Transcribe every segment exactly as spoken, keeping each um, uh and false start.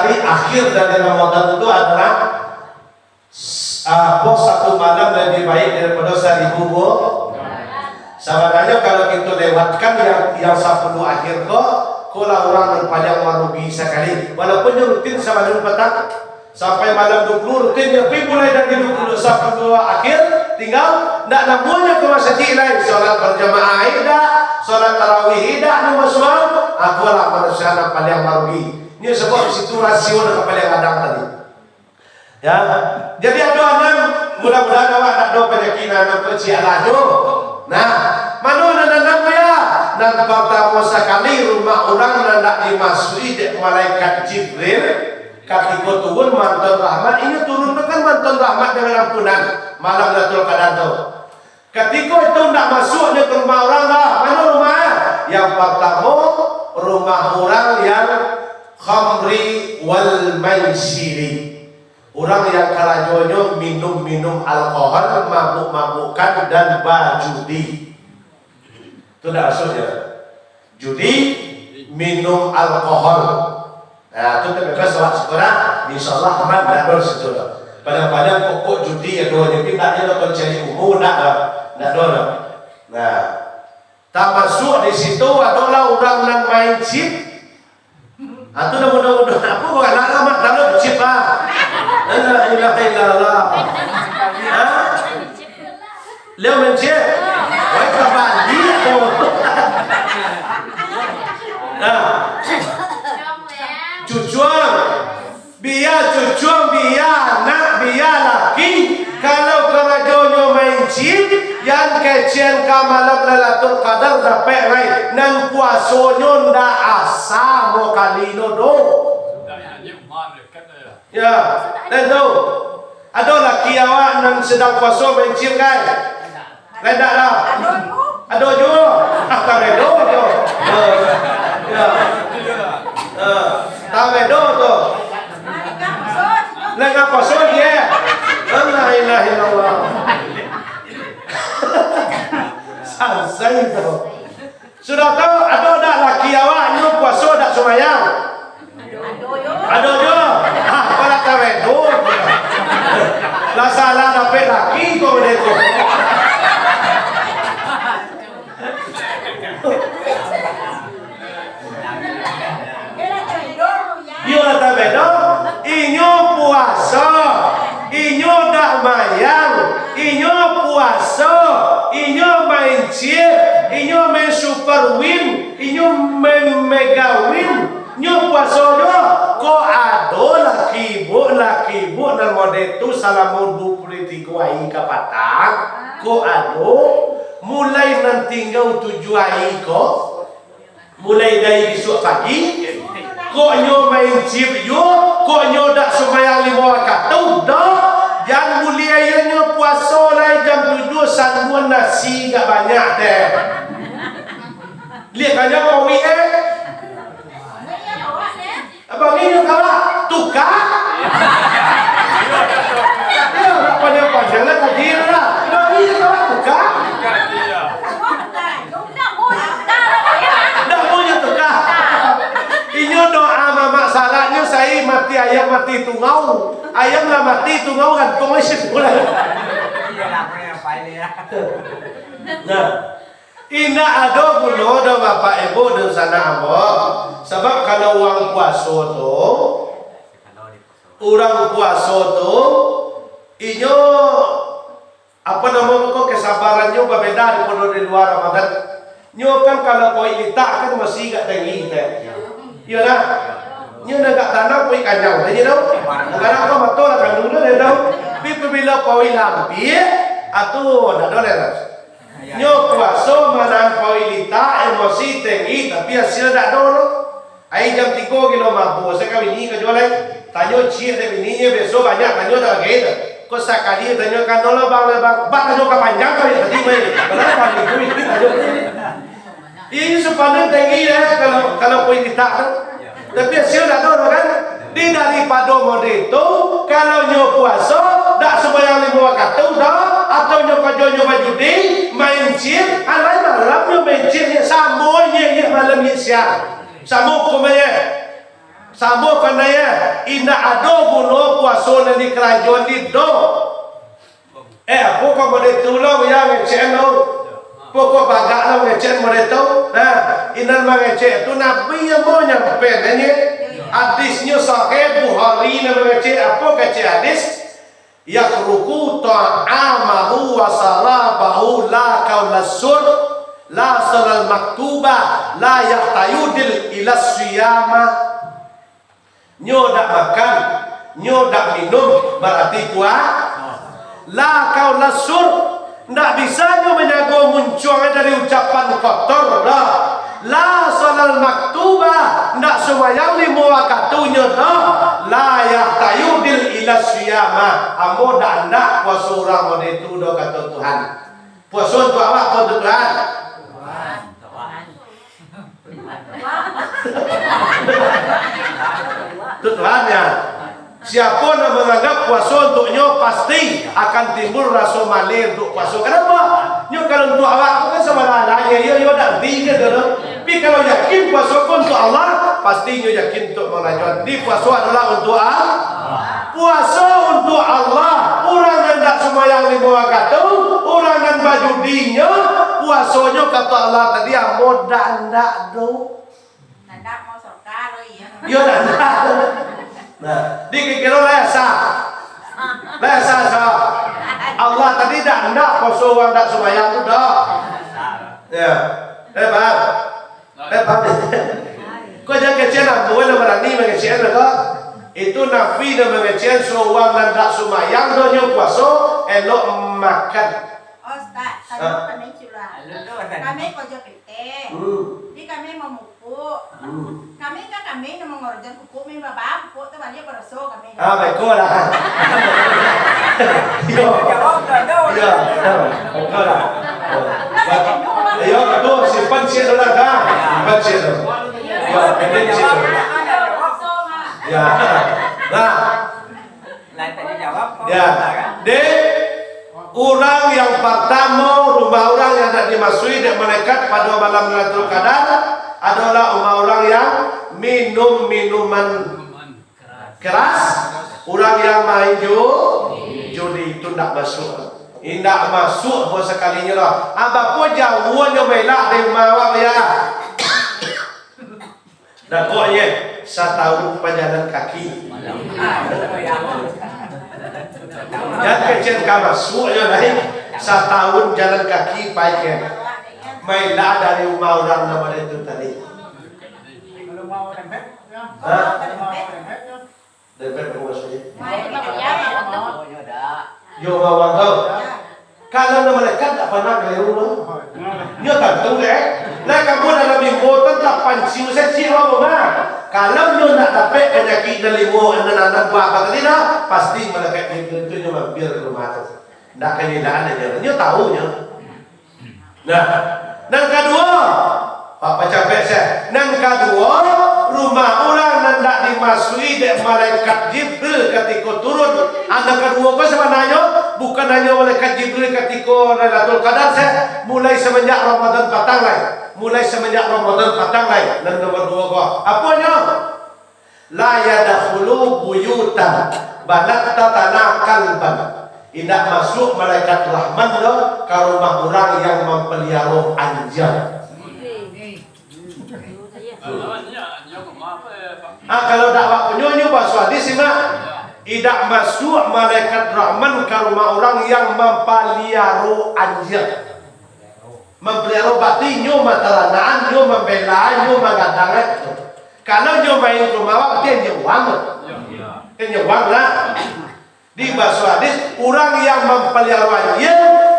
Hari akhir dari Ramadan itu adalah, ah, apo, satu malam lebih baik daripada saribu bu-, Sabananyo, kalau kito lewatkan yang, yang sapuluah akhir ko, ko lah urang nan paliang marugi sakali. Walaupun nyo rutin sabalun patang, sampai malam duo puluah rutin, tapi mulai dari duo puluah, sapuluah akhir, tinggal, ndak namuahnyo ka masajik lai, solat berjamaah indak, solat tarawih indak, nyo masuak, ah, ko lah manusia nan paliang marugi. Nyo sabab di situ rasio nan paliang gadang tadi. Ya, jadi ado anam, mudah-mudahan awak ndak ado panyakik nan anam ko, ciek alah jo. Nah, mano nan anam ko ya? Nan partamo sakali, rumah urang nan ndak dimasuki dek malaikat Jibril, katiko turun manton rahmat, inyo turun tu kan manton rahmat dengan ampunan, malam Lailatul Qadar tu. Katiko itu ndak masuak nyo ka rumah urang lah. Mano rumah? Yang partamo, rumah urang yang khamri wal maisiri. Urang yang karajonyo minum-minum alkohol, mabuk-mabukkan, dan bajudi. Tu ndak masuaknyo. Judi, minum alkohol. Nah, tu tabebas awak siko lah. Insyaallah aman, ndak ado situ lah. Padang-padang pokok judi ado, jadi ndak ado lah, kalau cari umur ndak lah. Ndak ado lah. Nah, tamasuak di situ adolah urang nan main chip. Ah, tu dah mudah-mudah. Apa kau nak lama kalau chip ah? La ilaha illallah. Ha? Leo main chip? Wai, ka bali tu. Nah. Cucuang. Bia cucuang, bia anak, bia laki. Kalau karajonyo main chip, jan kecekan ka malam Lailatul Qadar dapek lai. Nan puasonyo ndak asa mo kali no doh. Ya, dan tu, ado laki awak nan sadang puaso main chip, kan? Lai ndak lah. Ado juo. Ah, taredo tu. Ah, ya. Ah, taredo tu. Lai ndak puaso je. La ilaha illallah. Sansai tu. Sudah tu, ado dak laki awak nyo puaso dak sumayang? Ado juo. Ah, kau lah taredo. Lah salah dapek laki kau deh tu. Iyo lah tabedo. Inyo puaso, inyo dak mayang, inyo puaso, inyo main chip, inyo main super win, inyo main mega win, nyo puaso juo. Kok ado laki ibuk, laki ibuk nan model tu salamo duo puluah tigo ari ka patang, kok ado, mulai nan tingga tujuah ari ko, Mulai dari bisuak pagi, kok nyo main chip juo, kok nyo dak sumbayang limo wakatu, dak, jan buliah nyo puaso lai jam tujuah, sanduang nasi gak banyak teh. Liek kanyo kawik eh. Abang ni nyo kalah, tukar. Iyo, dak panjang-panjang lah kaji tu lah. Abang ni nyo kalah, tukar. Dak punyo tukar. Inyo doa mamak saraknyo sai mati ayam mati tungau. Ayam lah mati, tungau gantuang di situ lah. Nah, indak ado guno doh bapak ibu dunsanak ambo. Sabab kalau urang puaso tu, urang puaso tu, inyo Apo namo ko, kesabarannyo babeda daripado di lua Ramadan. Nyo kan kalau pauik litak kan masih agak tinggi teh. Iyo lah. Nyo nan agak tanang pauik kanyang teh, nyo tahu. Kadang ko mato lah kandung tu, nyo tahu. Tapi pabilo pauik lampia, atu ndak ado lah. Nyo puaso manahan pauik litak, emosi tinggi, tapi hasil ndak ado doh. Ai jam tigo kilo mabok, sakawini ka juo lai. Tanyo ciek dek bininyo, biaso banyak tanyo dak bagai tu. Kok sakali tanyo, "Kano lah bang, lah bang?" Bak tanyo ka panjang kali tadi, mai. Padahal kali tu ini tanyo. Ini sepaneng tinggi ya, kalau, kalau poin kita tu. Tapi hasil dak tahu kan? Di daripado model tu, kalau nyo puaso, dak sembahyang limo wakatu dah, atau nyo kajo nyo bajudi, main chip, alai malam nyo main chip, ye samo ye, ye malam ye siang. Samo hukumnyo. Samo kanai, indak ado guno puaso nan dikarajoan di do. Eh, apo kok model tu lah, yang ngecek lo. Pokok bagak lah ngecek model tu. Nah, inan mangecek tu Nabi yang mau nyampe nanye. Hadisnyo sahih, Bukhari nan mangecek, apo kecek hadis? Yahruku ta'amahu wa sarabahu la kaula sur, la salal maktuba, la yahtayudil ila siyama. Nyo dak makan, nyo dak minum, barati pua-, la kaula sur, ndak bisa nyo manyago muncuang dari ucapan kotor doh. La salal maktuba, ndak sumayang limo wakatu nyo doh. La yahtayudil ila siyama, ambo dak andak puaso urang model tu doh, kato Tuhan. Puaso untuak awak, apo untuak Tuhan? Untuak Tuhan, ya. Siapo nan manganggap puaso untuaknyo, pasti akan timbul raso maleh untuak puaso. Kanapa? Nyo kalau untuak awak tu kan sabarang aja, iyo, iyo, dak tinggi tu, tu. Tapi kalau yakin puaso ko untuak Allah, pasti nyo yakin untuak mangarajoan. Di puaso adolah untuak Allah. Puaso untuak Allah. Urang nan dak sumayang limo wakatu, urang nan bajudi nyo, puasonyo kato Allah tadi, ambo dak andak doh. Andak mau surga lo, iyo. Iyo, dak andak. Nah, dikikiro lah asa. Lah asa, asa. Allah tadi dak andak puaso urang dak sumayang tu doh. Ya. Eh, paham? Eh, paham? Kok jan kecek Nabi nan barani mangecek ko? Itu Nabi nan mangecek, suruah urang nan dak sumayang doh nyo puaso, elok makan. Oh, Ustaz, tadi kami curang. Kami karajo P T. Hmm. Jadi kami mamupuk. Hmm. Kami kan kami nan mangarajoan pupuk, mambao pupuk tu baliak baraso kami. Ah, baik lah. Yo. Yo, yo, baik lah. Yo. Yo, tu simpan siap dulu lah, kan? Simpan siap dulu. Yo, pendek siap dulu. Ya. Nah. Ya. Dek, urang yang partamo, rumah urang yang nak dimasuki dek malaikat pado malam Lailatul Qadar adolah rumah urang yang minum minuman keras, urang yang main ju-, judi, itu ndak masuak. Indak masuak buah sakalinyo lah. Ah, bapo jauahnyo mailak dari rumah awak, ya? Dakoknyo, satahun pajalan kaki. Jan kecek ka masuak nyo lai, satahun jalan kaki pai ka. Mailak dari rumah urang nan model tu tadi. Ha? Dempet aku masuak. Yo, bawang tau. Kalau nan malaikat dak panah kaliru doh. Nyo tantu dek. Lah kamu dalam limbo tu tapanci usai cik awak mah. Kalau nyo nak dapek panyakik nan limo, nan anam buah apa tadi dah, pasti malaikat Jibril tu nyo mampir ka rumah tu. Ndak kanyilaan aja. Nyo tahu nyo. Nah, nan kaduo, Pak, pacapek se. Nan kaduo, rumah urang nan dak dimasuki dek malaikat Jibril katiko turun. Ah, nan kaduo ko sabananyo bukan hanyo malaikat Jibril katiko Lailatul Qadar se, mulai samanjak Ramadan patang lai. Mulai samanjak Ramadan patang lai. Nan nomor duo ko. Aponyo? La yadkhulu buyutan banatat lana kalban. Indak masuak malaikat Rahman doh ka rumah urang yang mampaliaro anjia. Ah, kalau dak awak punyo, nyo baso hadis, Mak. Indak masuak malaikat Rahman ka rumah urang yang mampaliaro anjia. Mampaliaro bati nyo, mataranaan nyo, mambela nyo, magadang nyo. Kalau nyo main ka rumah awak, berarti nyo uang tu. Kan nyo uang lah. Di baso hadis, urang yang mampaliaro anjia,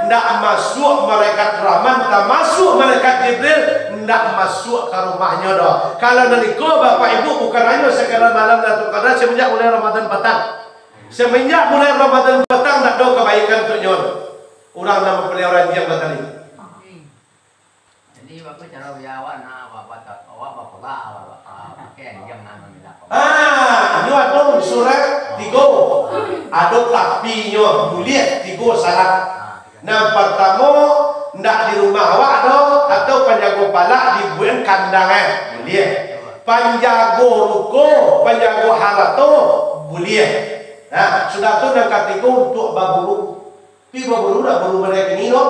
ndak masuak malaikat Rahman, tamasuak malaikat Jibril, ndak masuak ka rumahnyo doh. Kalau nan iko, Bapak Ibu, bukan hanyo sakadar malam Lailatul Qadar, samanjak mulai Ramadan patang. Samanjak mulai Ramadan patang, ndak ado kabaikan untuak nyo. Urang nan mampaliaro anjia batali. Jadi, baa caro biar awak nak ba-, ba-, awak bapola, ba-, ba-, pakai anjing nak mamilah. Ah, nyo ado unsur tigo. Ado tapinyo, buliah tigo sarat. Nan partamo, ndak di rumah awak doh, atau panjago palak dibuek kandang, eh, buliah. Panjago ruko, panjago harato, buliah. Nah, sudah tu nan katigo untuak baburu. Tapi baburu nak buru model kini tu.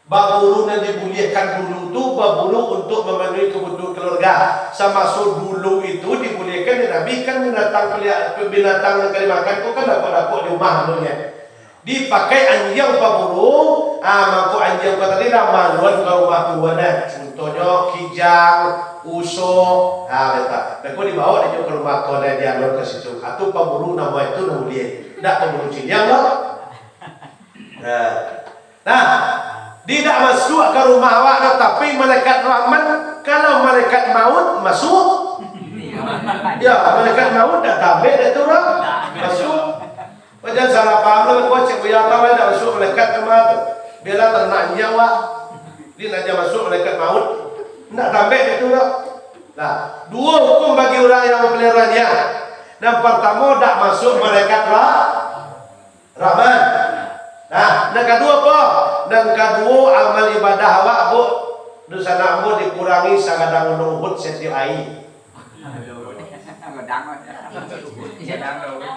Baburu nan dibuliahkan dulu tu, baburu untuak mamanuhi kabutuhan kaluarga. Samaso dulu itu dibuliahkan dek Nabi, kan binatang peliha-, binatang nan ka dimakan tu kan dapok-dapok di rumah dulunyo. Dipakai anjiang paburu, ah, mangko anjiang ko tadi lah maluan ka rumah tuan, eh. Contohnyo kijang, uso, ah, beta. Beko dibawa dek inyo ka rumah tuan, eh, dialuan ka situ. Atu paburu namo itu nan buliah. Ndak paburu ciliang lah. Nah. Nah, di dak masuak ka rumah awak tu, tapi malaikat rahmat, kalau malaikat maut masuak. Ya, malaikat maut dak tabek dek tu urang. Masuak. Kau jan salah paham lah, kau cek buya tahu dak masuak malaikat ka rumah tu. Bialah taranak anjiang awak. Di nak jan masuak malaikat maut. Ndak tabek dek tu urang. Nah, duo hukum bagi urang yang mampelihara anjiang. Nan partamo, dak masuak malaikat ra-, rahmat. Nah, nan kaduo apo? Nan kaduo, amal ibadah awak, Bu, dunsanak ambo dikurangi sagadang gunung Uhud satiok ari.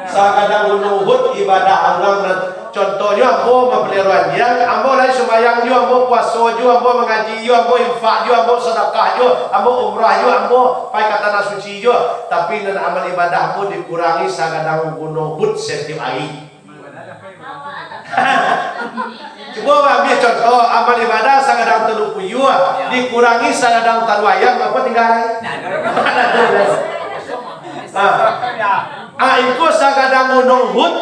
Sagadang gunung Uhud ibadah urang nan, contohnyo ambo mampelihara anjiang, ambo lai sumbayang juo, ambo puaso juo, ambo mangaji juo, ambo infak juo, ambo sadakah juo, ambo umrah juo, ambo pai ka tanah suci juo, tapi nan amal ibadah ambo dikurangi sagadang gunung Uhud satiok ari. Cubo ambiak contoh, amal ibadah sagadang talua puyuah, dikurangi sagadang talua ayam, apo tingga lai? Nah, ah, iko sagadang gunung Uhud,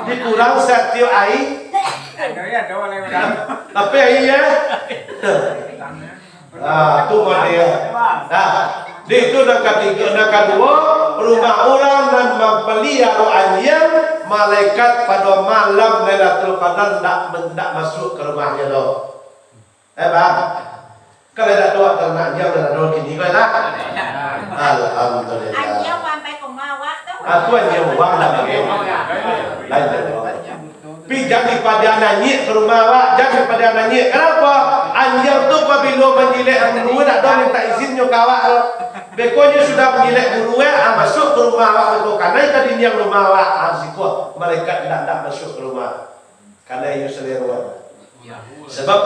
dikurang satiok ari. Tapi ari, ya. Ah, tu mah dia. Nah, di itu nan katigo, nan kaduo, rumah urang nan mampaliharo anjiang, malaikat pado malam Lailatul Qadar ndak, ndak masuak ka rumahnyo doh. Eh, Bang. Kalau dak doh, taranak anjiang nan ado kini ko lah. Alhamdulillah. Anjiang sampai ka rumah awak tu. Aku anjiang urang dak bagai. Lain dak doh. Pi jan dipadiah nanyik ka rumah awak, jan dipadiah nanyik. Kanapo? Anjiang tu pabilo manjilek bulu, dak doh mintak izin nyo ka awak tu. Beko nyo sudah manjilek bulu, eh, ah, masuak ka rumah awak beko, kanai ka dindiang rumah awak, ah, siko malaikat ndak, ndak masuak ka rumah. Kanai nyo salero. Sabab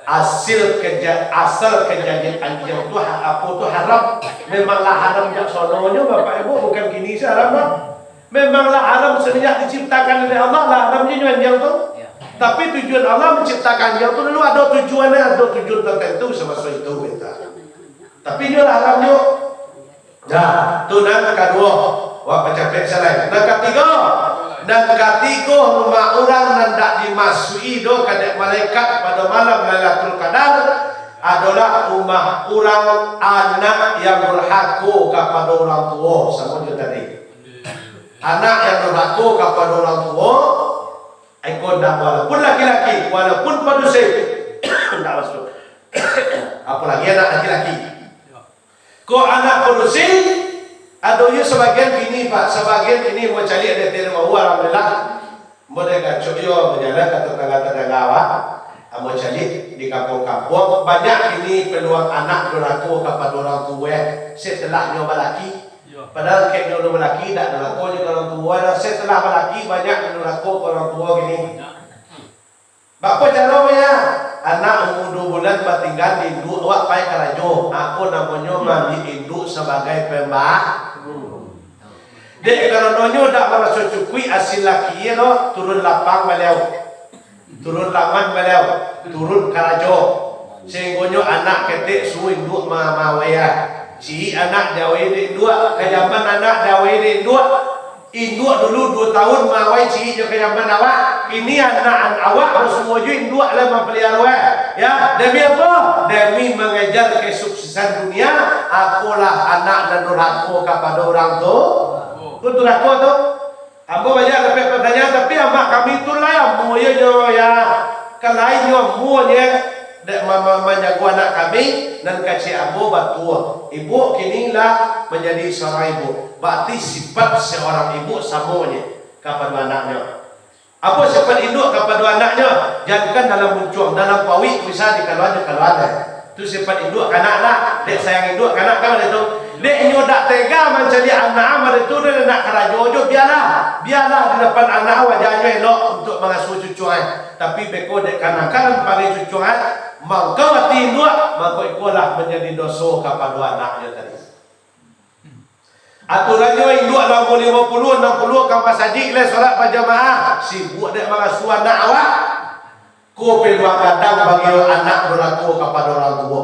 asil keja-, asal kajadian anjiang tu ha-, apo tu haram. Memanglah haram jak sononyo, Bapak Ibu, bukan kini se haram, bah. Memanglah haram semenjak diciptakan oleh Allah, lah haram je nyo anjiang tu. Ya. Tapi tujuan Allah menciptakan anjiang tu dulu ado tujuan, ado tujuan tertentu samaso itu, beta. Tapi nyo lah haram nyo. Nah, tu nan kaduo, wak bacapek salai. Nan katigo, nan katigo, rumah urang nan dak dimasuki doh ka dek malaikat pado malam Lailatul Qadar adolah rumah urang anak yang durhako kapado urang tuo, samo jo tadi. Anak yang durhako kapado urang tuo, iko ndak, walaupun laki-laki, walaupun padusi, ndak masuak. Apolagi anak laki-laki. Kok anak padusi, ado yo sabagian kini, Pak, sabagian kini ambo caliak di ateh rumah, alhamdulillah. Ambo dek gacok yo bajalan ka tatangga-tatangga awak, ambo caliak di kampuang-kampuang, banyak kini peluang anak durhako kapado urang tuo, eh, setelah nyo balaki. Yo. Padahal kek nyo alun balaki, dak durhako nyo ka urang tuo, dah setelah balaki banyak durhako ka urang tuo kini. Banyak. Baa caro, ya? Anak umua duo bulan batinggan di induak, awak pai karajo. Apo namonyo maambiak induak sabagai pemba-, dek karanonyo dak maraso cukuik asil laki, iyo, turun lapang baliau, turun laman baliau, turun karajo. Sahinggonyo anak ketek suruah induak ma-, maawai, ah. Ciek anak diawai dek induak, kajaman anak diawai dek induak. Induak dulu duo taun maawai ciek jo kajaman awak. Kini anak an-, awak basuo jo induak lah mampaliharo, eh. Ya, demi apo? Demi mangaja kesuksesan dunia, apolah anak nan durhako kapado urang tu. Tu durhako tu. Ambo banyak dapek patanyaan, tapi amak kami tu lah ambo yo nyo, ya. Kan lain nyo ambo nyo, dek ma-, ma-, manjago anak kami, nan kecek ambo batua. Ibu kini lah manjadi saurang ibu. Barati sifat saurang ibu samo nyo kapado anaknyo. Apo sifat induak kapado anaknyo? Jankan dalam muncuang, dalam pauik bisa dikaluan, dikaluan. Tu sifat induak ka anak lah. Dek sayang induak ka anak kan bak itu. Dek nyo dak tega mancaliak anak, mari tu dek nak karajo jo, bialah. Bialah di dapan anak wajahnyo elok untuak mangasuah cucuak. Tapi beko dek kanakalan pagai cucuak, mangko ati induak, mangko ikolah manjadi doso kapado anaknyo tadi. Aturannyo induak lah umua limo puluah, anam puluah ka masajik lai solat bajamaah, sibuak dek mangasuah anak awak. Ko peluang gadang bagi anak durhako kapado urang tuo.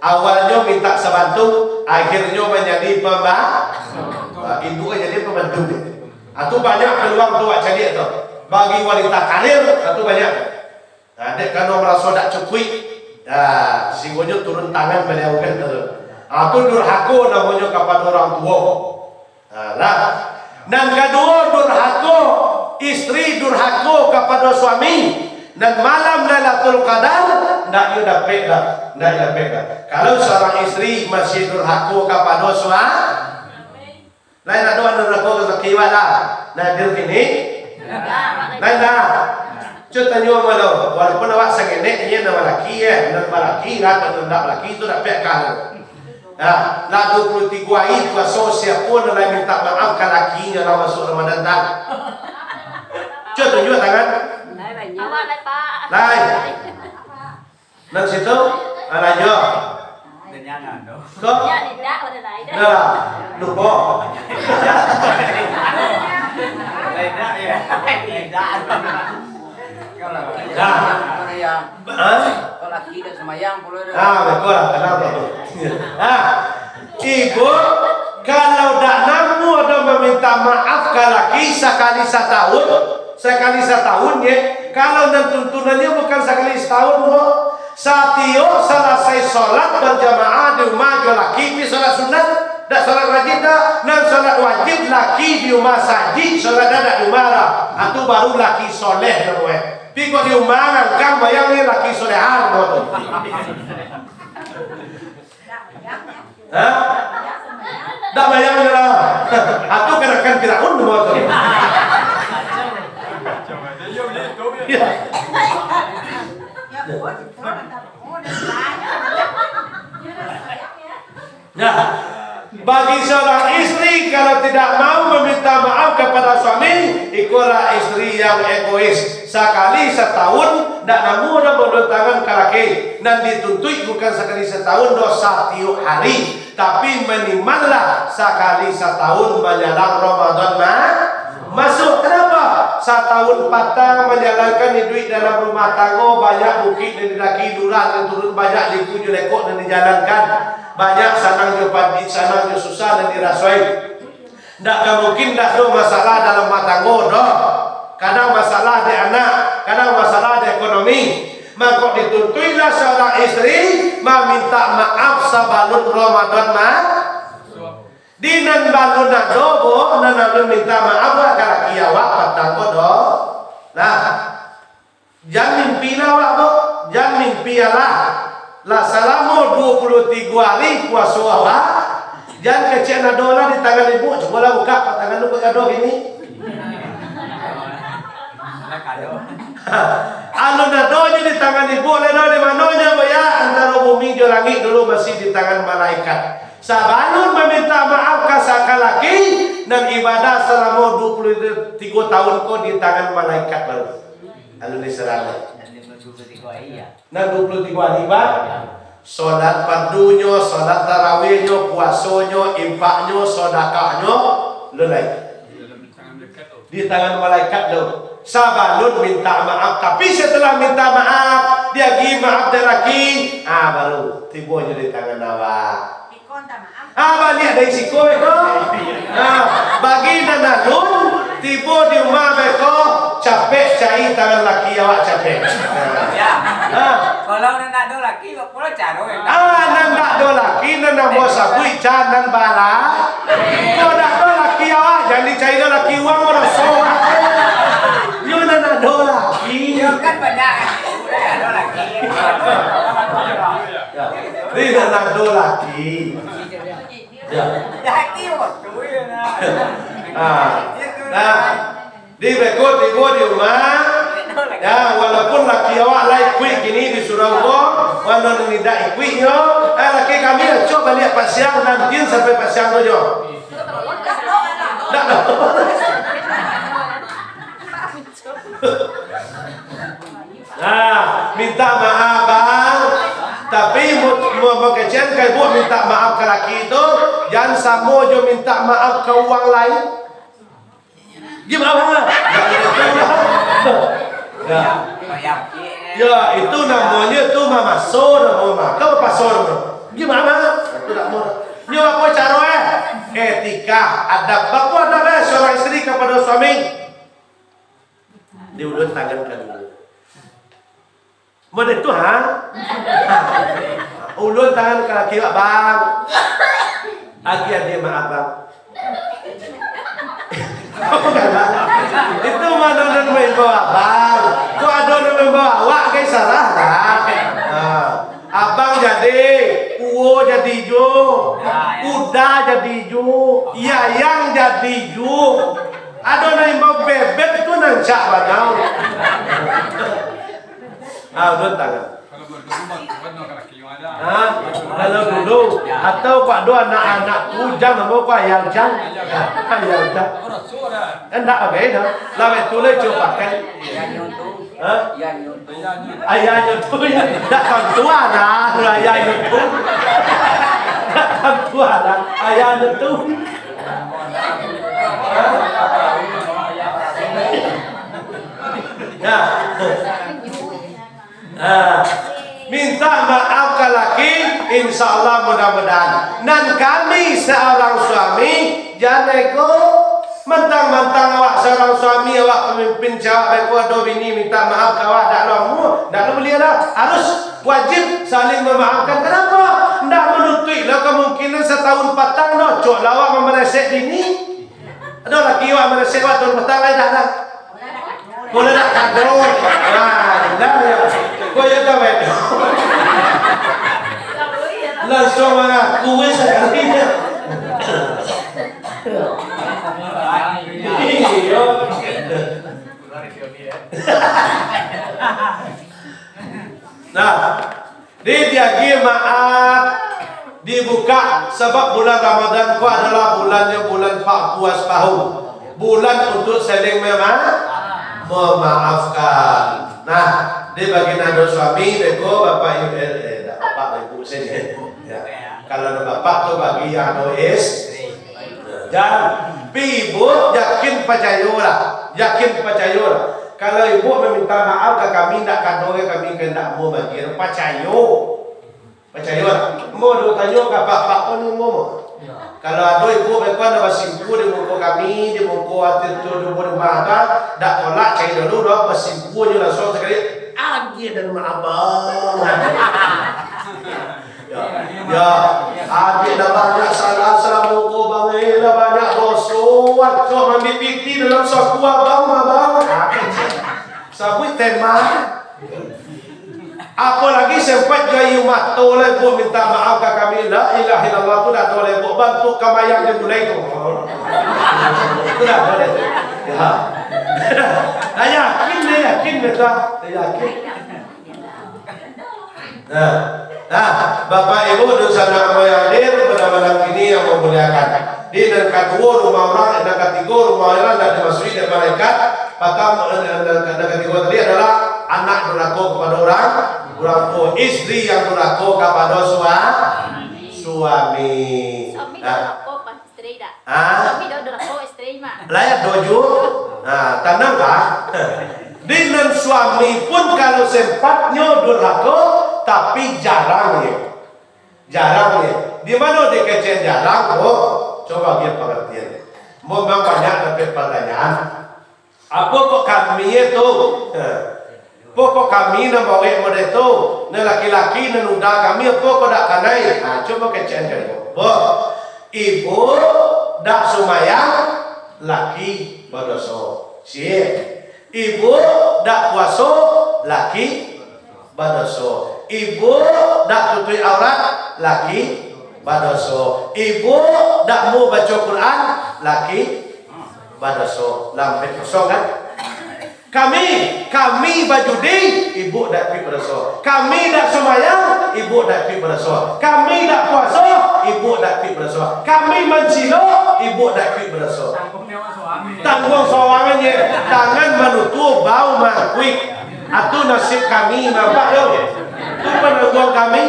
Awalnyo mintak sabantu, akhirnyo manjadi pamba-, ah, induak jadi pambantu. Ah, tu banyak peluang tu, awak caliak tu. Bagi wanita karir, ah, tu banyak. Nah, dek karano maraso dak cukuik, nah, singgonyo turun tangan baliau kan tu. Ah, tu durhako namonyo kapado urang tuo. Nah, lah. Nan kaduo, durhako, istri durhako kapado suami. Nan malam Lailatul Qadar, ndak yo dapek dah, ndak yo dapek dah. Kalau saurang istri masih durhako kapado sua-, lain ado nan durhako ka laki awak dah? Nan hadir kini? Lain dah. Cubo tanyo awak lo, walaupun awak sangenek, inyo nan balaki, eh, nan balaki lah, nan ndak balaki tu dapek kah. Nah, lah duo puluah tigo ari puaso, siapo nan lai mintak maaf ka lakinyo lah masuak Ramadan, tak? Cubo tunjuak tangan. Awak lai, Pak. Lai. Nan situ? Alah, yo. Ko? Dah lah. Lupo. Dah. Hah? Kalau laki dak sembahyang pulo dah. Ah, betul lah, kenal tu. Ah, ibu, kalau dak namuah doh maminta maaf ka laki sakali satahun, sakali satahun, ye. Kalau nan tuntunannyo bukan sakali satahun, doh. Satiok salasai solat bajamaah di umah jo laki, pi solat sunat, dak solat wajib dak. Nan solat wajib laki di umah sajik, solat dak di umah dah. Ah, tu baru laki soleh namuah. Pi kok di umah ngangkang bayang ni laki soleha mo tu. Hah? Dak bayang je lah. Atu kanakan Firaun mo tu. Ya. Nah, bagi seorang istri, kalau tidak mau meminta maaf kepada suami, ikolah istri yang egois. Sakali satahun, ndak namuah doh maulun tangan ka laki. Nan dituntuik bukan sakali satahun doh, satiok hari. Tapi minimal lah sakali satahun manjalang Ramadan ma-, Masuak, kenapa? Satahun patang manjalankan iduik dalam rumah tanggo, banyak bukik nan didaki, lurah nan turun, banyak liku jo lekok nan dijalankan, banyak sanang jo padi, sanang jo susah nan dirasoi. Ndak ka mungkin ndak ado masalah dalam rumah tanggo doh. Kadang masalah dek anak, kadang masalah dek ekonomi. Mako dituntuilah seorang istri maminta maaf sabalun Ramadan ma-, Di nan balun ado, bo, nan alun minta maaf ka laki awak patang ko doh. Nah, jan mimpi lah awak, bo, jan mimpi lah. Lah salamo duo puluah tigo ari puaso awak, jan kecek nado lah di tangan ibu, cubolah bukak pa tangan tu kok ado kini. Alun ado nyo di tangan ibu, lai ado di mano nyo, bo, ya? Antaro bumi jo langik dulu masih di tangan malaikat. Sabalun maminta maaf ka sa-, ka laki, nan ibadah salamo duo puluah tigo tahun ko di tangan malaikat baru. Alun diserah. Nan duo puluah tigo ari, Pak. Solat fardunyo, solat tarawihnyo, puasonyo, infaknyo, sodakahnyo, alun lai. Di tangan malaikat tu. Sabalun minta maaf, tapi setelah minta maaf, diagiah maaf dek laki, ah, baru tibo nyo di tangan awak. Ah, baliak dari siko beko. Ah, bagi nan alun, tibo di rumah beko, capek cari tangan laki awak capek. Ya. Ah. Kalau nan ndak ado laki, apo caro, ya? Ah, nan ndak ado laki, nan ambo sabuik, jan nan bala. Kalau ndak ado laki awak, jan dicari laki urang, raso. Yo nan ado laki. Yo kan banyak. Ado laki. Ya. Di nan ado laki. Ya. Jadi waktu ya, nah. Ah. Nah, di beko tibo di rumah. Ya, walaupun laki awak lah ikuik kini di surau ko, walau nan indak ikuiknyo, eh, laki kami acok baliak pasiang, nantiin sampai pasiang tu jo. Ndak tahu. Nah, minta maaf, Bang. Tapi mau, mau, mau kecekan ka ibu minta maaf ka laki tu, jan samo jo minta maaf ka urang lain. Gimana? Ya. Ya, itu namonyo tu mamaso, namo mah. Kan mapaso namo. Gimana? Itu ndak mau. Nyo apo caro, eh? Etika, adab. Apo adab, eh, seorang isteri kepada suami? Diulun tangan ka dulu. Model tu, ha? Ulun tangan ka laki awak, Bang. Agiah dia maaf, Bang. Itu mah nan maimbau abang. Kok ado nan maimbau awak, gai sarah lah. Ha. Abang jadi, uwo jadi jo, uda jadi jo, yayang jadi jo. Ado nan imbau bebek tu nan cak banau. Ah, ulun tangan. Kalau berdua mah, kuat no, kalau kiyo ada. Ha? Kalau dulu, atau kok ado anak-anak tu, ujang namo ko ayah ujang. Ayah ujang. Apa raso dah? Indak bagai dah. Lah, baik tu lah, cuba pakai. Ha? Ayah nyo tu, ya. Dak tantu lah, ayah nyo tu. Dak tantu lah, ayah nyo tu. Ya. Ah, minta maaf ka laki, insya Allah, mudah-mudahan. Nan kami seorang suami, jan ego, mantang-mantang awak seorang suami, awak pamimpin, cawak beko ado bini minta maaf ka awak, dak lo amuah, dak lo buliah dah. Harus wajib saling memaafkan. Kenapa? Ndak manutuik lah kemungkinan setahun patang doh, cok lah awak mamaresek bini. Ado laki awak manasehat tu, patang lai dah, dah. Ko lah nak kado. Wah, dah ya. Ko ya dah, weh. Langsung mangaku, weh, sakali. Iyo. Nah, Di, diagiah maaf, dibukak, sabab bulan Ramadan ko adalah bulannyo bulan Pak Puas Pahu, bulan untuk saling mema-, memaafkan. Nah, di bagian ado suami, beko bapak ibu, eh, eh, dak bapak ibu sajo. Ya. Kalau ado bapak tu bagi yang ado is-, Jan, pi ibu yakin pacayo lah, yakin pacayo lah. Kalau ibu maminta maaf ka kami, ndak kado ka kami, ka ndak mau bagi, pacayo. Pacayo lah. Mau do tanyo ka bapak ko ni mau. Kalau ado ibu beko nak basimpu di muko kami, di muko ati tu, di muko rumah tu, ndak tolak, cari dulu doh, basimpu nyo langsung sakali. Agiah dan maaf, Bang. Ya, ya. Adik lah banyak salah, salah muko bang, eh, lah banyak doso. Acok ambil piti dalam saku abang, abang. Sabuik tema. Apolagi sempat jo aia mato lah, buek minta maaf ka kami. La ilaha illallah tu dah tahu lah, buek bantuk kamayang di mulai tu. Tu dah tahu lah. Ya. Dah yakin, dah yakin, dah yakin. Nah, nah, Bapak Ibu dunsanak ambo yang hadir pada malam kini yang memuliakan. Di nan kaduo rumah urang, nan katigo rumah urang nan dimasuki dek malaikat. Patang, eh, nan, nan, nan katigo tadi adalah anak durako kapado urang, urang tuo, isteri yang durako kapado sua-, suami. Suami Nah. durako pas isteri dak? Ha? Suami dak durako, isteri mah. Lah ya, dojo. Nah, tanang lah. Di nan suami pun kalau sempatnyo durhako, tapi jarang nyo. Jarang nyo. Di mano dikecekan jarang ko? Coba bia pangaratian. Memang banyak dapek pertanyaan. Apo kok kami tu? Nah. Pokok kami nan bawek model tu, nan laki-laki, nan uda kami, apo kok dak kanai? Ha, cubo kecekan ka ibu. Bo, ibu dak sumayang, laki badoso. Ciek. Ibu dak puaso, laki badoso. Ibu dak tutuik aurat, laki badoso. Ibu dak mau baco Quran, laki badoso. Lampek kosong kan? Kami, kami bajudi, ibuk dak ipuik badoso. Kami dak sumbayang, ibuk dak ipuik badoso. Kami dak puaso, ibuk dak ipuik badoso. Kami mancilok, ibuk dak ipuik badoso. Tangguang sawangan je, tangan manutua, bau mangkuik. Atu nasib kami, nampak tu? Tu panangguang kami.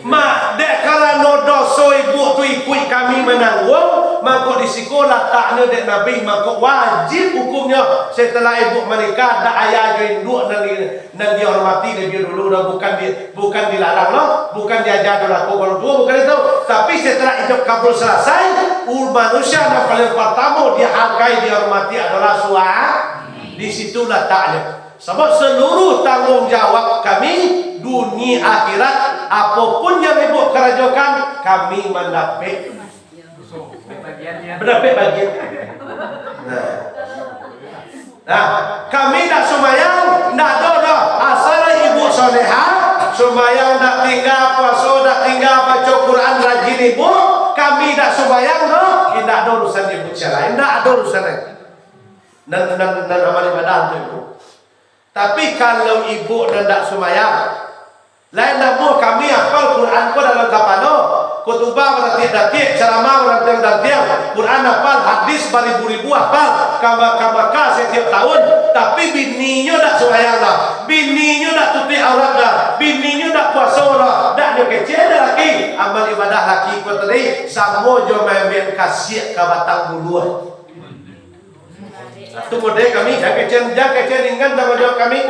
Mak, dek karano doso ibuk tu ipuik kami manangguang, mako di siko lataknyo dek Nabi, mako wajib hukumnyo setelah ibuk manikah, dak ayah jo induak nan di, nan dihormati labiah dulu doh, bukan di, bukan dilarang lo, bukan diaja durako ka urang tuo, bukan itu. Tapi setelah ijab kabul salasai, u-, manusia nan paling partamo dihargai, dihormati adolah sua-, di situ lataknyo. Sabab saluruh tangguang jawab kami, dunia akhirat, apo pun yang ibuk karajokan, kami mandapek, mandapek bagian. Nah. Nah, kami dak sumbayang, ndak ado doh. Asal ibuk soleha, sumbayang dak tingga, puaso dak tingga, baco Quran rajin ibuk, kami dak sumbayang doh, indak ado urusan ibuk ciek lai, indak ado urusan lai. Nan, nan, nan amal ibadah tu ibuk. Tapi, kalau ibuk nan dak sumbayang, lain namuah kami apal Quran ko dalam kapalo, khutubah baratiak-datiak, caramah barantiang-rantiang, Quran apal, hadis baribu-ribu apal, ka Ma-, ka Makkah satiok tahun, tapi bininyo dak sumbayang doh, bininyo dak tutuik aurat doh, bininyo dak puaso doh, dak nyo kecek doh laki, amal ibadah laki ko tadi samo jo maambiak kasiak ka batang buluah. Nah, tu model kami, jan kecek, jan kecek ringan tangguang jawab kami.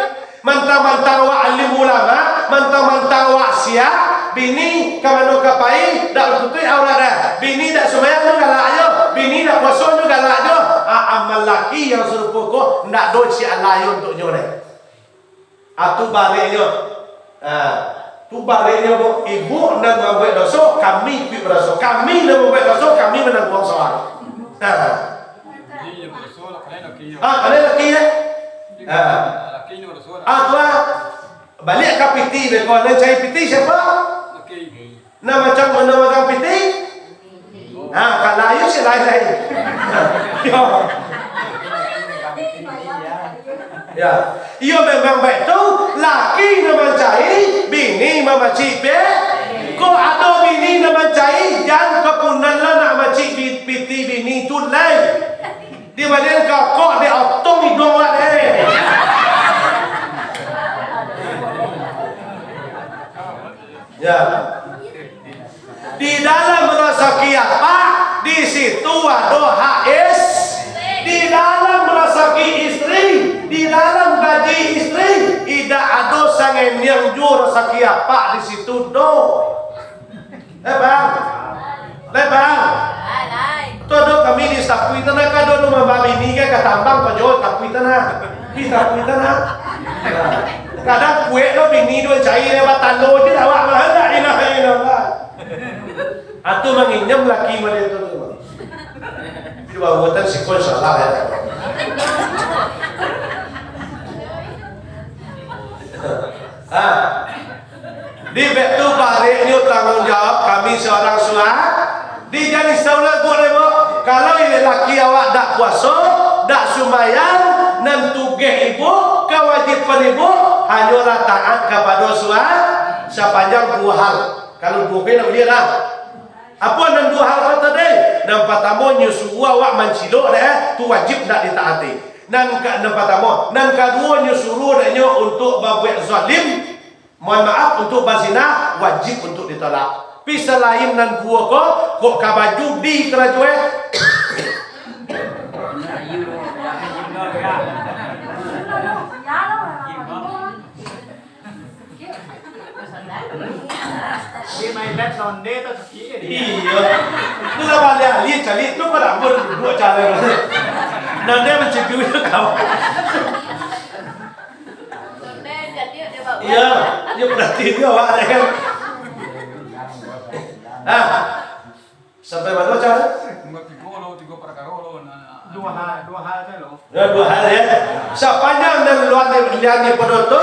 Mantang-mantang awak alim ulama, mantang-mantang awak siak, bini ka mano ka pai, dak batutuik aurat doh. Bini dak sumbayang nyo galak juo, bini dak puaso nyo galak juo. Ah, amal laki yang sarupo ko, ndak ado isi alah untuak nyo doh. Ah, tu baliknyo. Ah, tu baliknyo, Bu. Ibuk nan mambuek doso, kami ipuik badoso. Kami nan mambuek doso, kami manangguang sawah. Ah. Ah, kalian laki ya? Ah. Ah, tu ah. Baliak ka piti beko, nan cari piti siapa? Nan macam, nan macam piti? Ha, kalau iyo, si lain-lain. Yo. Ya. Iyo, memang baitu, laki nan mancari, bini mamacik pe. Kok ado bini nan mancari, jan kapunan lah nak macik bi-, piti bini tu lai. Di badan kakok, di otong iduang awak, eh. Ya. Di dalam rasaki apak, di situ ado hak is-, di dalam rasaki istri, di dalam gaji istri, indak ado sangeniang juo rasaki apak di situ doh. Lai paham? Lai paham? Lai, lai. Tu ado kami di Sapui tanah, kado nu mambabini ka, ka tambang pajo Sapui tanah. Di Sapui tanah. Kadang kuek lo bini duo cai le batando je awak mah, la ilaha illallah. Atu manginyam laki model tu. Di bawah tan sikon salah ya. Ha. Di baitu bareknyo tangguang jawab kami surang suami. Di jan risau lai, Bu, lai, Bu. Kalau laki awak dak puaso, dak sumbayang, nan tugeh ibu, kawajiban ibu, hanyolah taat kapado sua-, sapanjang duo hal. Kalau duo hal nak buliah lah. Apo nan duo hal ko tadi? Nan partamo, nyo suruah awak mancilok dek, tu wajib nak ditaati. Nan ka, nan partamo, nan kaduo, nyo suruah dek nyo untuak babuek zalim, mohon maaf, untuak bazina, wajib untuak ditolak. Pi salain nan duo ko, kok ka bajudi karajo, eh? Di main bet londe tu sakik dia. Iyo. Tu lah baliak ahli cari tu pada ampun duduk cara. Londe mencipi kau. Londe jadi dia bawa. Iyo, dia berarti dia awak dia kan. Ah. Sampai mano, Cak? Tinggal tigo lo, tigo parkaro lo, nah. Duo hal, duo hal sajo lo. Ya, duo hal, ya. Sapanjang nan luar di, lian di pado tu,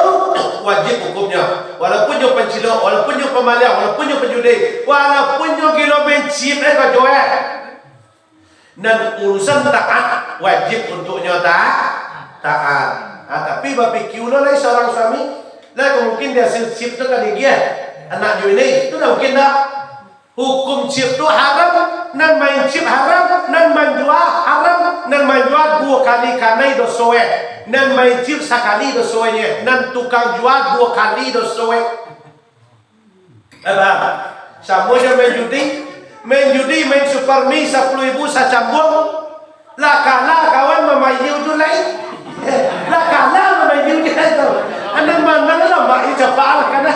wajib hukumnyo. Walaupun nyo pancilok, walaupun nyo pamaliang, walaupun nyo panjudi, walaupun nyo gilo main chip, eh, karajo, eh. Nan urusan taat, wajib untuknyo ta-, taat. Ha, tapi bapikia ulang lai seorang suami, lah mungkin di hasil chip tu kan digiah anak jo bini, itu dah mungkin dah. Hukum chip tu haram, nan main chip haram, nan manjua haram, nan manjua duo kali kanai doso eh, nan main chip sakali doso eh, nan tukang jua duo kali doso eh. Eh, bah, samo jo main judi. Main judi, main Super Mi sapuluah ribu sacambuang. Lah kalah kawan mamayiu tu lai. Lah kalah mamayiu tu lai tu. Anak manang lah, mak capak lah kan.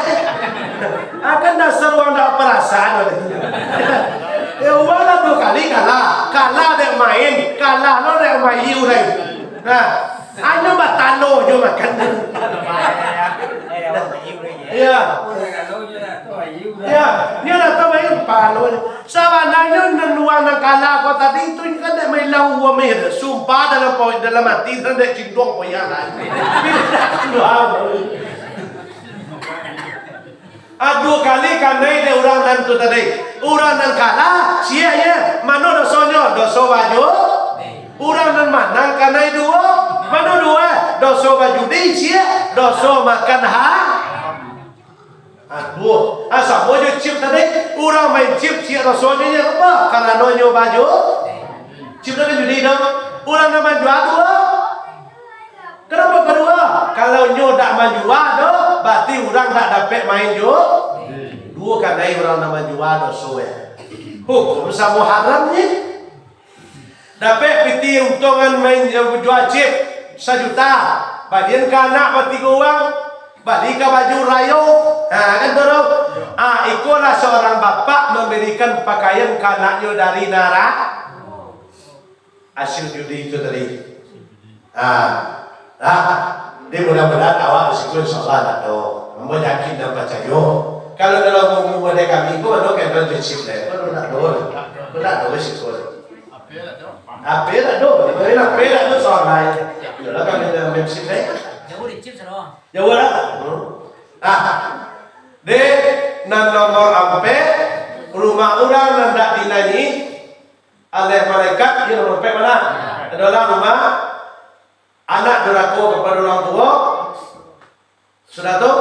Akan dasar urang dak parasaan. Ya, urang lah duo kali kalah. Kalah dek main, kalah lo dek mayiu lai. Nah, anu batalo jo makan. Iya. Ya, nyo lah tu main palo. Sabananyo nan urang nan kalah ko tadi tu kan dek main lawa meh. Sumpah dalam po-, dalam ati, nan dek cindong ko yang lain. Aduh, kali kanai dek urang nan tu tadi. Urang nan kalah, ciek ye. Mano dosonyo? Doso baju. Urang nan manang kanai duo. Mano duo? Doso bajudi, ciek. Doso makan ha-, aduh. Ah, samo jo chip tadi. Urang main chip, ciek dosonyo, nyo apo? Karano nyo baju. Chip tadi judi dong. Urang nan manjua duo. Kenapa kedua? Kalau nyo dak manjua doh, berarti urang dak dapek main jo. Duo kanai urang nan manjua doso, ya. Hukum samo haram ni. Dapek pitih untuangan main jo jua chip sajuta. Balian ka anak batigo urang, bali ka baju rayo. Ha, kan tu, tu. Ah, ikolah seorang bapak memberikan pakaian ka anaknyo dari nara-, hasil judi itu tadi. Ah, ah, jadi mudah-mudahan awak risiko insyaallah ndak ado. Ambo yakin dan pacayo. Kalau dalam umur model kami ko ado kena prinsip deh. Ko ndak ado. Ko ndak ado risiko. Ape ndak ado? Ape ndak ado? Ape ndak ado soal lain. Iyolah kami dalam prinsip deh. Jauh deh, Cip, sano. Jauh lah. Hmm. Ah. Dek, nan nomor ampek, rumah urang nan ndak dinanyi, Aleh malaikat, iyo, nampek ma? Adolah rumah anak durako kapado urang tuo, sudah tu,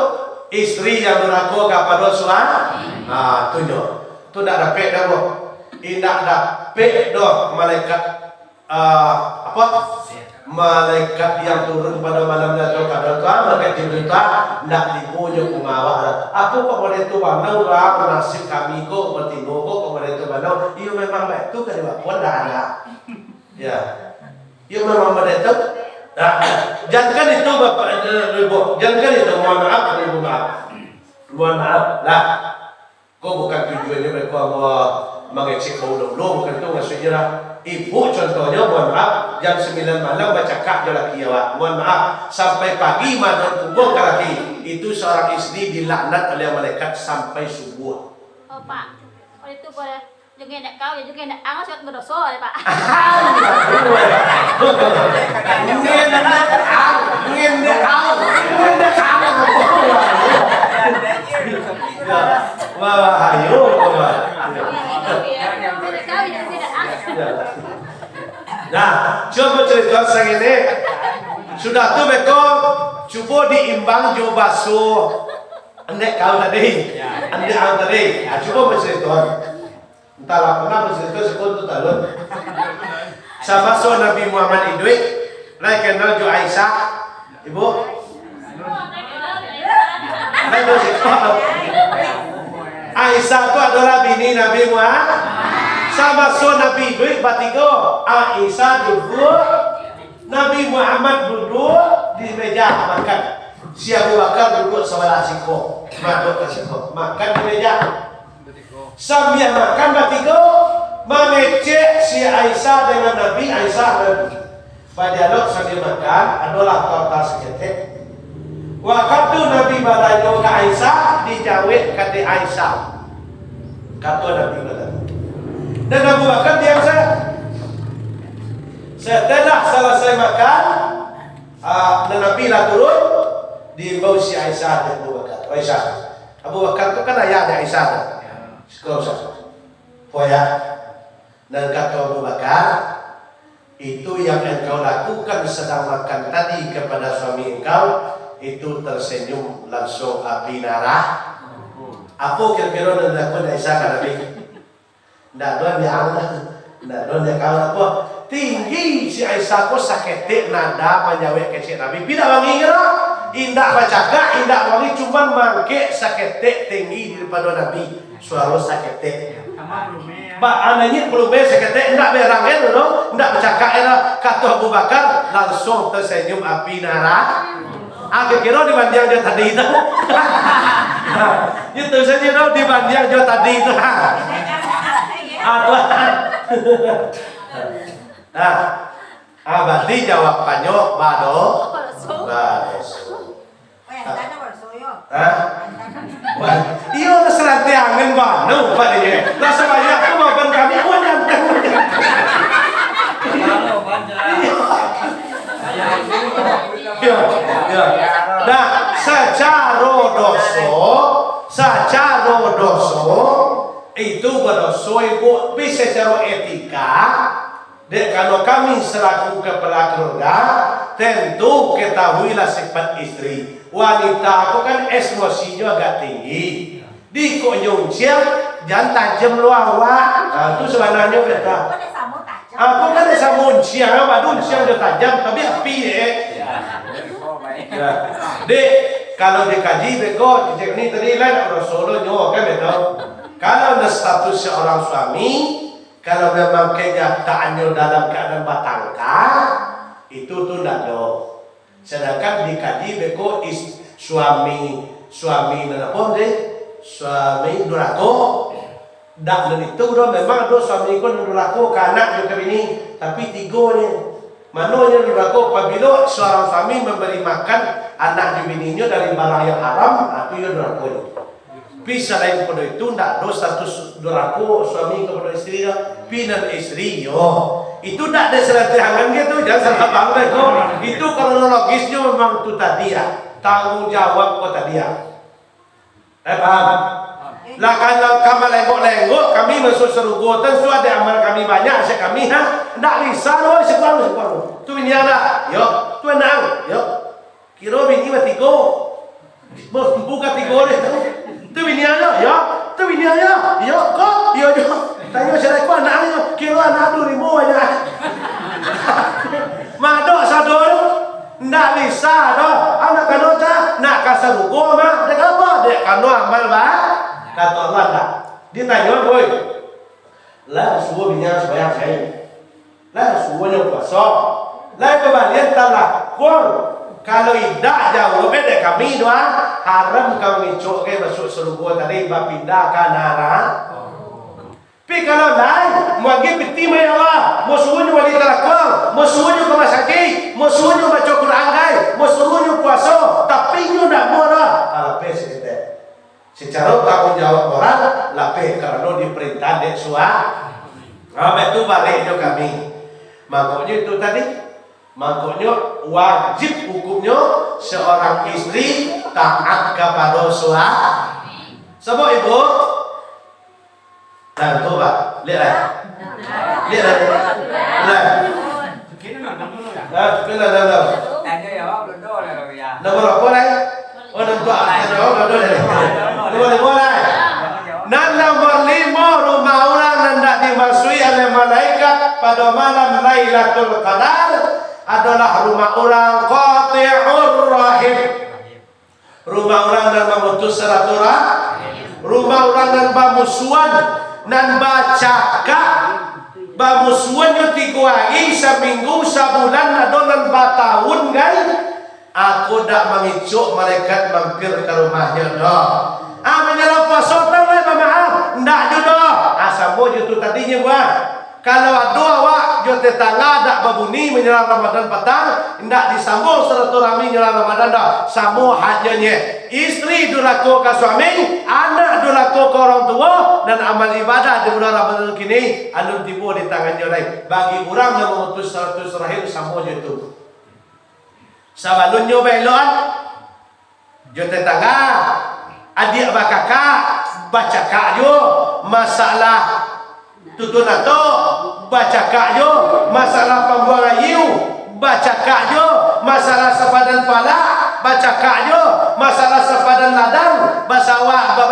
isteri yang durako kapado suami. Ha, tu nyo. Tu ndak dapek doh, boh. Indak dapek doh malaikat, ah, apo? Malaikat yang turun pada malam Lailatul Qadar tu, ah, malaikat Jibril tu, ah, ndak tibo jo ka rumah awak lah. Apo kok model tu bana urang, nasib kami ko, batino ko, kok model tu bana. Iyo memang baitu kali, Pak. Pun dah ada. Ya. Iyo memang model tu. Nah, jangan itu, Bapak, eh, Ibu. Jangan itu, mohon maaf, mohon maaf. Mohon maaf lah. Ko bukan tujuannyo beko ambo mangecek baulo-ulo, bukan tu maksudnyo lah. Ibu contohnyo, mohon maaf, jam sambilan malam bacakak jo laki awak. Mohon maaf, sampai pagi madok pungguang ka laki. Itu seorang isteri dilaknat oleh malaikat sampai subuh. Oh, Pak. Oleh tu, boleh jo ngenek kau, jo ngenek ang, siap badoso, ya, Pak. Ngenek ang, ngenek ang, ngenek ang. Wah, wah, ayo, wah. Nah, cubo carito sangini. Sudah tu beko, cubo diimbang jo baso. Andek kau tadi. Andek kau tadi. Ah, cubo bacarito. Entahlah, pernah bacarito siko tu talun. Samaso Nabi Muhammad iduik, lai kenal jo Aisyah, Ibu? Lai kenal siko? Aisyah tu adolah bini Nabi Muhammad. Samaso Nabi iduik batigo, Aisyah duduak, Nabi Muhammad duduak di meja makan. Si Abu Bakar duduak sabalah siko, madok ka siko, makan di meja. Sambia makan batigo, mangecek si Aisyah dengan Nabi, Aisyah Nabi. Badialog sambia makan, adolah tau-tau saketek. Wakatu Nabi batanyo ka Aisyah, dijawek ka dek Aisyah. Kato Nabi batanyo. Dan Abu Bakar diam sajo. Setelah salasai makan, ah, Nabi lah turun, diimbau si Aisyah dek Abu Bakar. Aisyah, Abu Bakar tu kan ayah dek Aisyah tu. Siko Aisyah. Ko ayah. Nan kato Abu Bakar, Itu yang engkau lakukan sedang makan tadi kepada suami engkau, itu tersenyum langsung api naraka. Apo kiro-kiro nan dilakukan Aisyah ka Nabi? Ndak ado yang, ndak ado yang kawan apo. Tinggi si Aisyah ko saketek nada manjawek kecek Nabi. Pi ndak wangi kiro? Indak bacakak, indak wangi, cuman mangkek saketek tinggi daripado Nabi. Suaro saketek. Ba, ananyik balumeh saketek, indak berang kan, no? Indak bacakak kan, kato Abu Bakar, langsung tersenyum api naraka. Ah, kiro-kiro dibandiang jo tadi tu. Itu sajo tu dibandiang jo tadi tu. Ah, tu. Ah. Ah, berarti jawabannyo bado-, badoso. Hah? Wah, iyo, lah sarantiangan bana, Pak, ni. Lah sabanyak tu maafan kami, wah, nyantang. Iyo. Iyo, iyo. Nah, sacaro doso, sacaro doso, itu badoso, Ibu, tapi sacaro etika, dek karano kami salaku kapala kaluarga, tentu katahuilah sifat istri. Wanita ko kan emosinyo agak tinggi. Di kok nyo unciang, jan tajam lo awak. Nah, tu sabananyo beta. Aku kan samo unciang, abah tu unciang jo tajam, tapi api, eh. Ya. Dek, kalau dikaji beko, kecek ni tadi lah nak raso lo nyo, kan betul. Kalau ada status seorang suami, kalau memang kenyataannyo dalam keadaan batangka, itu tu ndak do. Sedangkan dikaji beko is-, suami, suami nan apo deh? Suami durako. Dak nan itu doh, memang ado suami ko nan durako ka anak jo ka bini, tapi tigo nyo. Mano nyo durako? Pabilo seorang suami memberi makan anak jo bininyo dari barang yang haram, nah, tu iyo durako nyo. Tapi salain pado itu, ndak ado status durako suami kapado istri, tapi nan istri, yo. Itu ndak ado salah tiangan gitu, jangan salah paham lah itu. Itu kronologisnyo memang tu tadi ya, tanggung jawab ko tadi ya. Eh, paham? Lah, kalau ka malengok-lengok kami masuak sarugo, tentu ado amal kami banyak, asyik kami, ha? Ndak bisa doh, sikuang, sikuang. Tu bini anak, yo. Tu anak, yo. Kiro bini batigo. Bos, buka tigo deh tu. Tu bini ayo, yo. Tu bini ayo, yo. Ko, yo, yo. Tanyo sarai ko anak ayo. Kiro anak tu limo aja. Madok sado tu. Ndak bisa doh. Anak kano cah, nak ka sarugo mah. Dek apo? Dek kano amal ba-, kato Allah ndak. Ditanyo, boy. Lah, suruh bini sumbayang sain. Lah, suruh nyo puaso. Lah, pambalian talakuang. Kalau indak, jawab dek kami doa. Haram ka mangecek ka masuak sarugo tadi, bapindah ka narako. Tapi kalau lai, muagiah piti mai Allah, mau suruh nyo bali talakuang, mau suruh nyo ka masajik, mau suruh nyo baco Quran gai, mau suruh nyo puaso, tapi nyo ndak mau doh. Alah, lapeh saketek. Sacaro tanggung jawab moral, lapeh karano diparintah dek sua-, nah, baitu baliak jo kami. Mangkonyo itu tadi, mangkonyo wajib hukumnyo seorang istri taat kapado sua-, sabab ibu, nah, tu, Pak. Liek lah. Liek lah. Lah. Nah, tu lah, lah, lah. Nombor apo lah? Oh, nombor apo? Nombor limo lah. Nan nombor limo, rumah urang nan ndak dimasuki oleh malaikat pada malam Lailatul Qadar adalah rumah urang qati'ur rahim. Rumah urang nan mamutus silaturahim, rumah urang nan bamusuhan, nan bacakak, bamusuhan nyo tigo ari, saminggu, sabulan, ado nan batahun gai. Aku dak mangecek malaikat mampir ka rumahnyo doh. Ah, manjalang puaso tang lai bamaaf, ndak juo doh. Ah, samo jo tu tadinyo, buah. Kalau ado awak jo tetangga dak babuni manjalang Ramadan patang, indak disambung silaturahmi manjalang Ramadan doh. Samo hanyo nyo, istri durako ka suami, anak durako ka urang tuo, nan amal ibadah di bulan Ramadan kini alun tibo di tangannyo lai. Bagi urang nan mamutus silaturahim, samo jo tu. Sabalunnyo baelokan jo tetangga, adiak bakakak, bacakak juo, masalah tutun atok, bacakak jo masalah pambuang aia, bacakak jo masalah sapadan palak, bacakak jo masalah sapadan ladang, basawak,